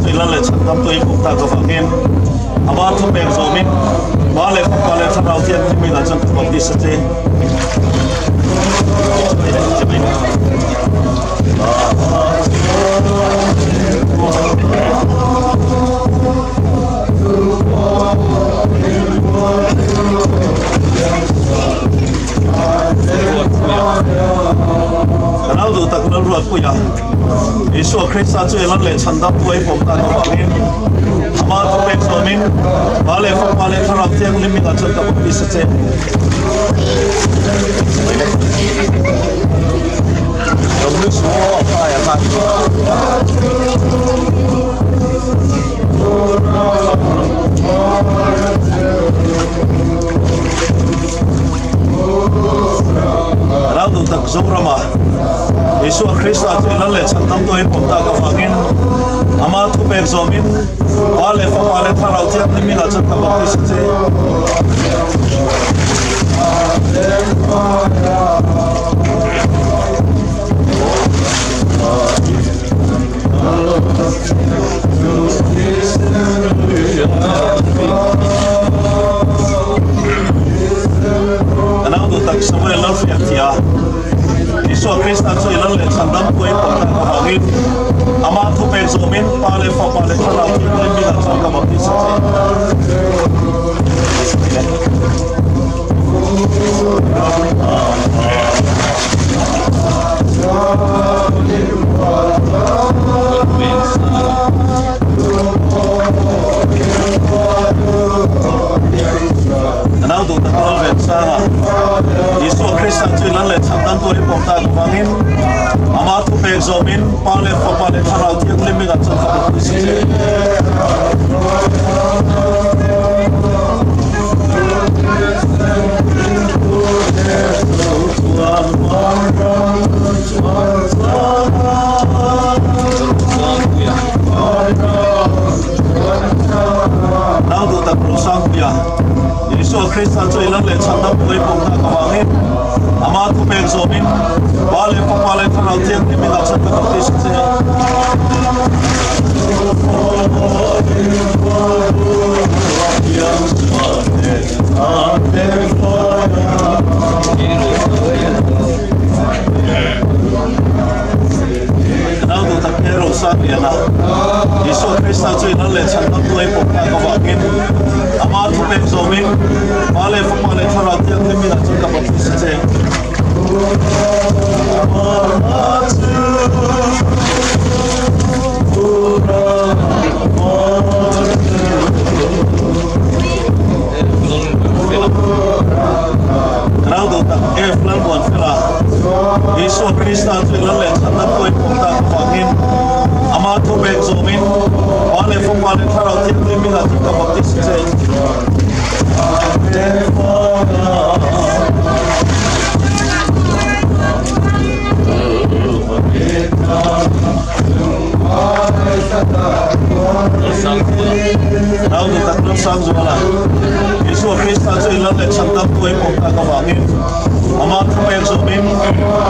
chu i lal leh chhan tam tawh i pum tak avangin Ama thupek zawmin Pa leh Fapa leh Thlarau Thianghlimin a chuan ka baptist a che. Ka nau duh tak Lalruatpuia Isua Krista chu elan leh chhan dam tuai pawm tan avangin Ama thupek zawmin Pa leh Fapa leh Thlarau Thianghlim in a chuan ka baptist a che. Rau duh tak Zorama Isua Krista chu lal leh chhan tam tawhin pawm tak avangin Ama thupek zawmin Pa leh Fapa leh Thlarau Thianghlim in a chuan ka baptist a che. Ka nau duh tak Samuel lo hriat thih a, Isua Krista chu i lal leh chhan dam pawh i pawm tak avangin Amah thupek zawmin Pa leh Fapa leh Thlarau Thianghlim minah chuan ka baptist a che. Ka nau duh tak lal ve chang a, Isua Krista chu lal leh chhan dan tur hi pawm tak avangin Ama thupek zawmin Pa leh Fapa leh Thlarau Thianghlim in an chuan ka baptist a che. Nau duh tak rawh Sangpuia, Isua Krista chu i lal leh chhan dam pawh i pawm tak avangin Ama thupek zawmin Pa leh Fapa leh Thlarau Thianghlim in a chhan ka baptist che. Ka nau duh tak te Rosa Liana, Isua Krista chu i lal leh chhan dam tuai pawm tak avangin Ama thupek zawmin Pa leh Fapa leh Thlarau Thianghlim inah chuan ka baptist a che. Rau duh tak F Lalmuanfela, Isua Krista chu lal leh chhanna pawhin pawm tak avangin Ama thupek zawmin Pa leh Fapa leh Thlarau Thianghlim in a chu ka baptist che. Nau duh tak ram sang zuala Isua Krista chu i lal leh chhan tam tu ei pawm tak avangin Ama thupek zawmin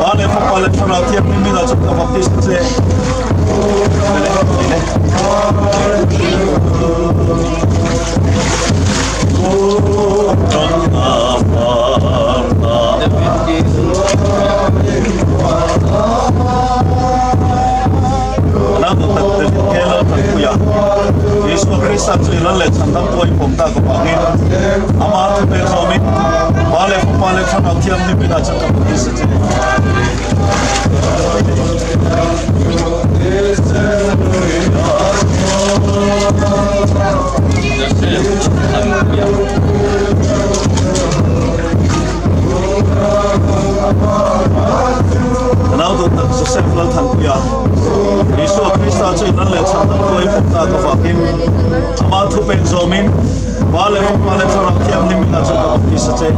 Pa leh Fapa leh Thlarau Thianghlim in a chu ka baptist che. Isua Krista chu i lal leh chhan dam pawh i pawm tak avangin Ama thupek zawmin Pa leh Fapa leh Thlarau Thianghlim inah chuan ka baptist a che. Ka nau duh tak Joseph Lalthanpuia, Isua Krista chu in lal leh chhan dang tuai pawm tak avangin Ama thupek zawmin Pa leh Fapa leh Thlarau Thianghlim in a chu ka baptist a che.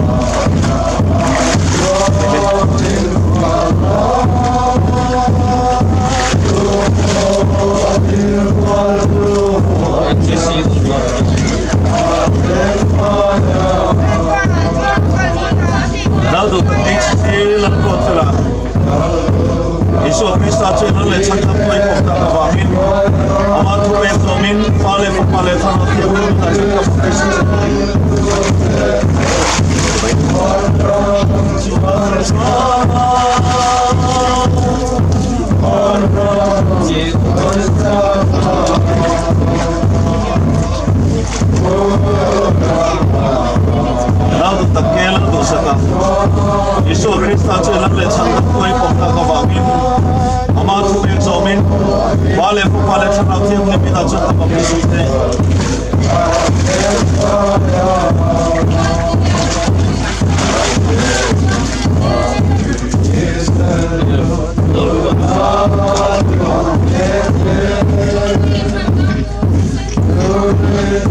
Nau duh tak HC Lalruatfela. Isua Krista chu eng leh chhan tam pawhin awm tak avangin ama thu pek zawmin Pa leh Fapa leh Thlarau Thianghlim inah chuan ka baptist a Nau duh tak ke lo duhsak a, Isua Krista chu lam leh chhan tak pawhin pawm tak avangin ama thu pek zawmin Pa leh Fapa leh Thlarau Thianghlim inah chuan ka baptism te.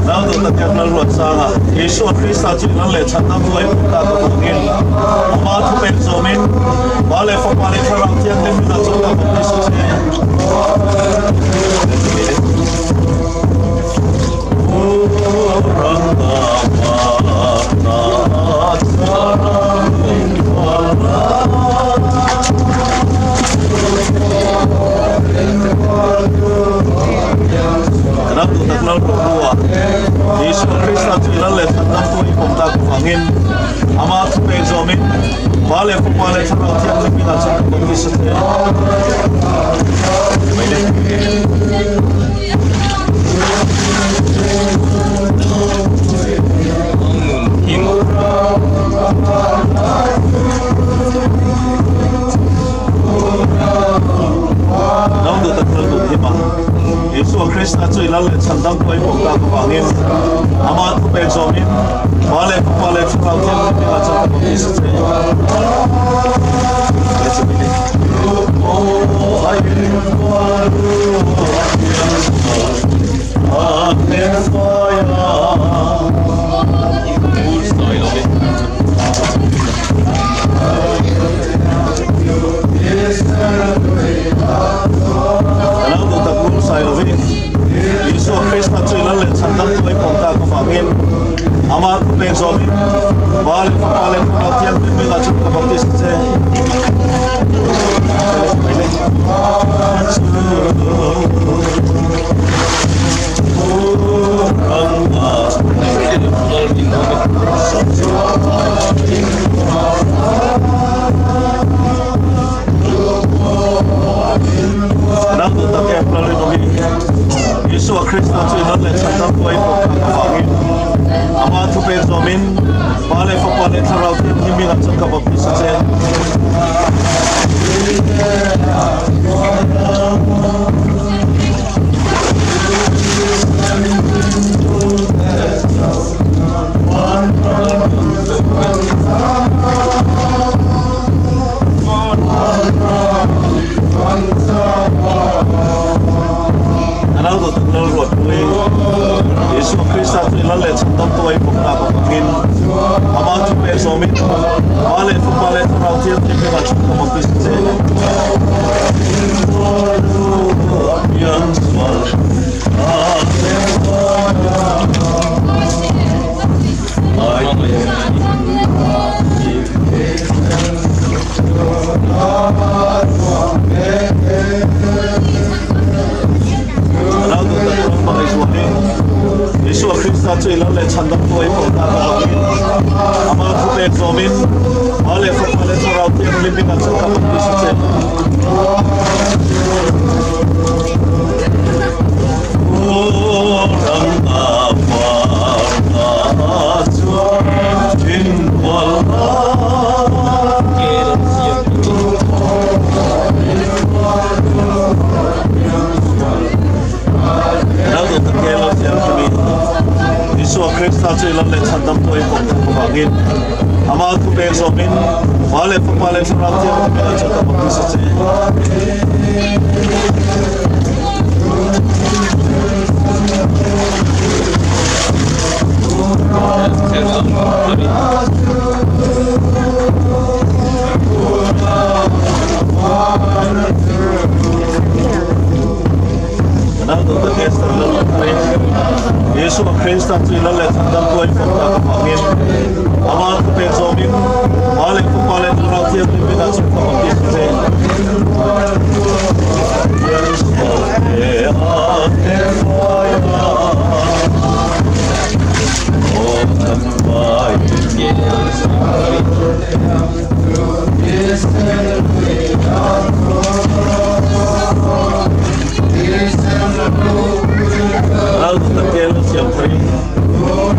Nau duh tak hian Lalruat Sanga, Isua Krista chu in leh chhan ang hnuai pum tak avangin ama thu pek zawmin Pa leh Fapa leh Thlarau Thianghlim inah chuan ka baptist che. Ram duh tak lal rawh hnuah Isua Krista chu i lal leh than dam pawh i pawm tak avangin ama thu pek zawmin Pa leh Fapa leh Thlarau Thianghlim inah chuan ka baptist a che. Nang duh tak lal duh him a, Isua Krista chu i lal leh chhan dang pawh i pawm tak avangin amah thu pek zawmin Pa leh Fapa leh Thlarau Thianghlim inah chuan ka baptist a che. Isua Krista chu i lal leh chhan dang chu ei pawm tak avangin ama thu pek zawmin Pa leh Fapa leh Thlarau Thianghlim hmingah chuan ka baptist a che. Isua Krista chu inawt leh chhan dang pawhin pawh kha avangin ama thupek zawmin Pa leh Fapa leh Thlarau Thianghlim in an chuan ka baptist a che. A lo duh tak lal ruat pui Isua Krista chu i lal leh chhan dam tuai bawk tak avangin amah chu pek zawmin Pa leh Fapa leh Thlarau Thianghlim hmingah chhun ka baptist che. Isua Krista chu i lal leh chhan dam tuai pawh tak avangin amah thu pek zawmin Pa leh Fapa leh Thlarau Thianghlim in an chhan ka baptist a che. Isua Krista chu i lam leh chhan dam pawh i pawm tak avangin ama thu pek zawmin Pa leh Fapa leh Thlarau Thianghlim in an chhan dam a Krista che. Isua Krista chu i lal leh chhan dam tuai fawm tak avangin ama thupek zawmin Pa leh Fapa leh Thlarau Thianghlim inah chhun fak ang tih che. Lal Pathian a siam thei.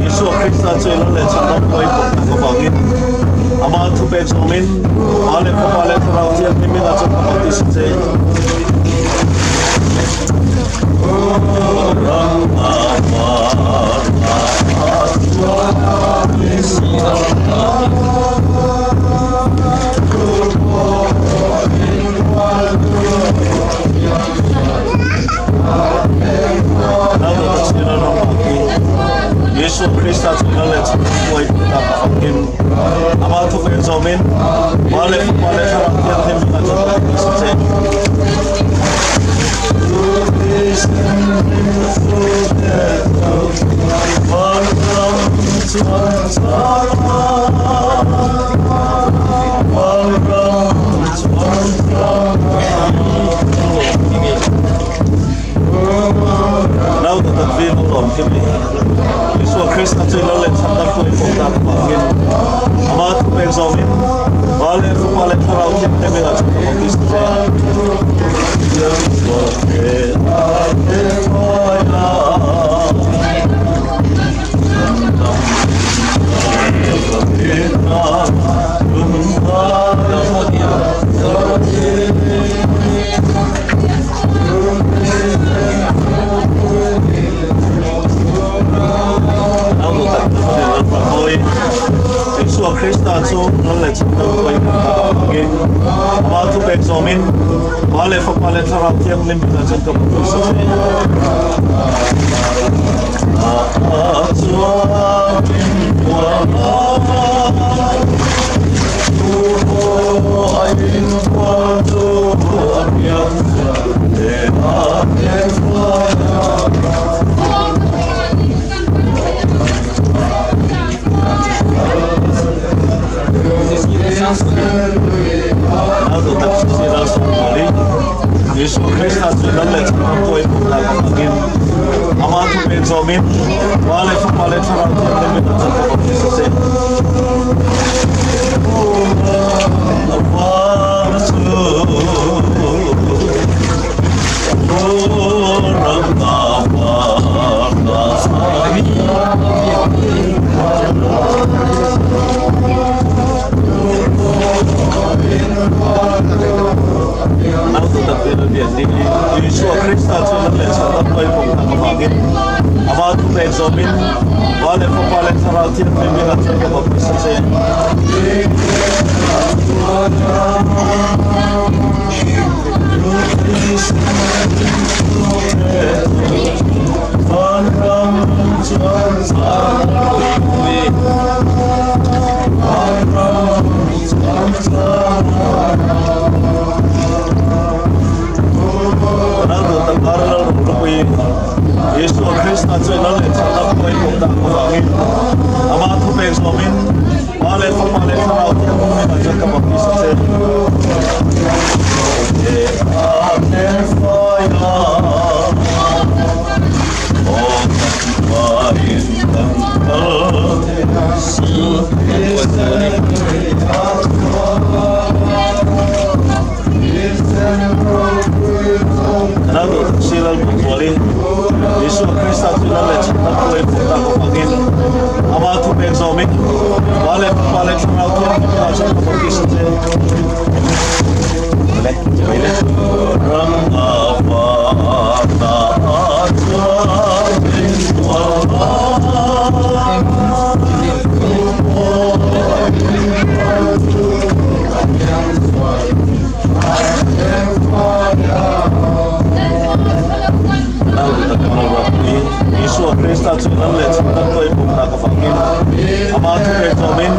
Isua Krista chu ilo leh chhandam pawh i pawmna avangin Ama thupek zawngin Pa leh Fapa leh Thlarau Thianghlimin a chawp a baptist che. Isua Krista chu lal leh chhung huai tak a famkim. Ama thupek zawmin Pa leh Fapa leh Thlarau Thianghlim a chawp a baptist che. Isua Krista chu lal leh chhandam pawh i pawm tak avangin Ama thupek zawmin Pa leh Fapa leh Thlarau Thianghlim inah chuan ka baptist che. Isua Krista chu lal leh chhandam pawh i pawm tak avangin Ama thupek zawmin Pa leh Fapa leh Thlarau Thianghlim inah chuan ka baptist che. Isua Krista chu lal leh chhandam pawh i pawmna ka hmangin Ama thupek zawmin Pa leh Fapa leh Thlarau Thianghlim in a chhan ka baptist a che. Isua Krista chu lal leh chhandam pawh i pawmna ka vangin Ama thupek zawmin Pa leh Fapa leh Thlarau Thianghlim in a chhan ka baptist a che. Isua Krista chu lal leh chhandam pawh i pawm tak avangin Ama thupek zawmin Pa leh Fapa leh Thlarau Thianghlim in a chuan ka baptist a che. Isua Krista chu lal leh chhandam pawh i pawm tak avangin Ama thupek zawmin Pa leh Fapa leh Thlarau Thianghlim inah chuan ka baptist a che. Isua Krista chu lal leh chhandam pawh i pawmna ka vangin Ama thupek tlawmin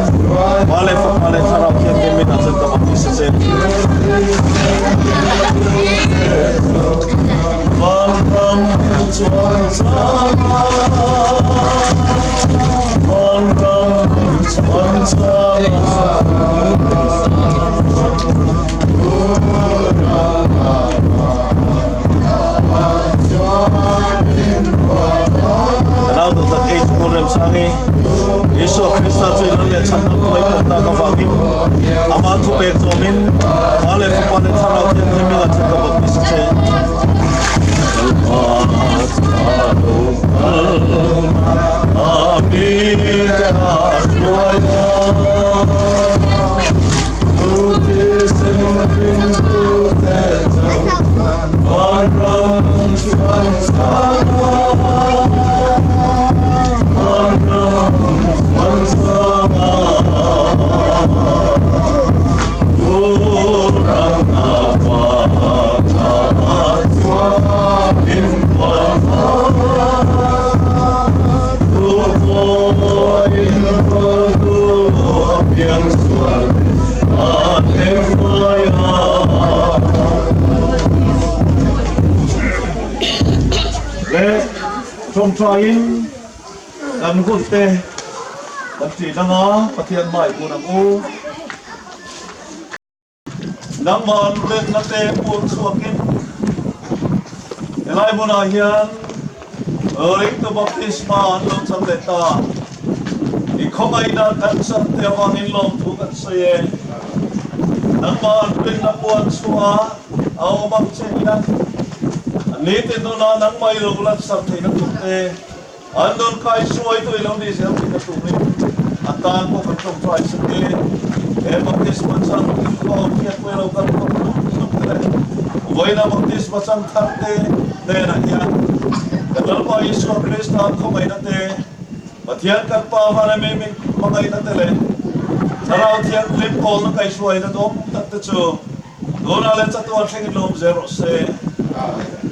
Pa leh Fapa leh Thlarau Thianghlim in a chuan ka baptist a che. Vanram chuan chang Vanram chuan chang Ka nau duhtak ei chu Remsangi, Isua Krista chu i lal leh chhandam pawh i pawm tak avangin. Ama thupek zawmin Pa leh Fapa leh Thlarau Thianghlim hmingah chuan ka baptis a che. Lalpa chu a lo kal a mite a hruai a, chu thisen ringtute chuan vanram chu an chang a, vanram chu an chang a. Le ṭawngṭaiin kan hun te kan ṭih dang a, Pathian hmai kun ang u. Nangmah lenna te puang chhuakin helai hmunah hian Ringtu Baptisma an lo chang leh ta. I khawngaihna kan chan te avangin lawmthu kan sawi e. Nangmah lenna puan chhuah a awm ang che hian nitin nuna nangmah i lo lansak theihna tur te, An nun kai hruaitu i lo ni zel tih ka tumin a tan pawh kan tawngtai sak e. He baptisma chang inkhawm hian lo kan khawp hluk hluk te leh vawiina baptisma chang thar te hnenah hian kan Lalpa Isua Krista khawngaihna te, Pathian kan Pa van em em in hmangaihna te leh Thlarau Thianghlim kawlna kaihruaina dawm tak te chu tunah leh chatuan thlengin lawm zel rawh se.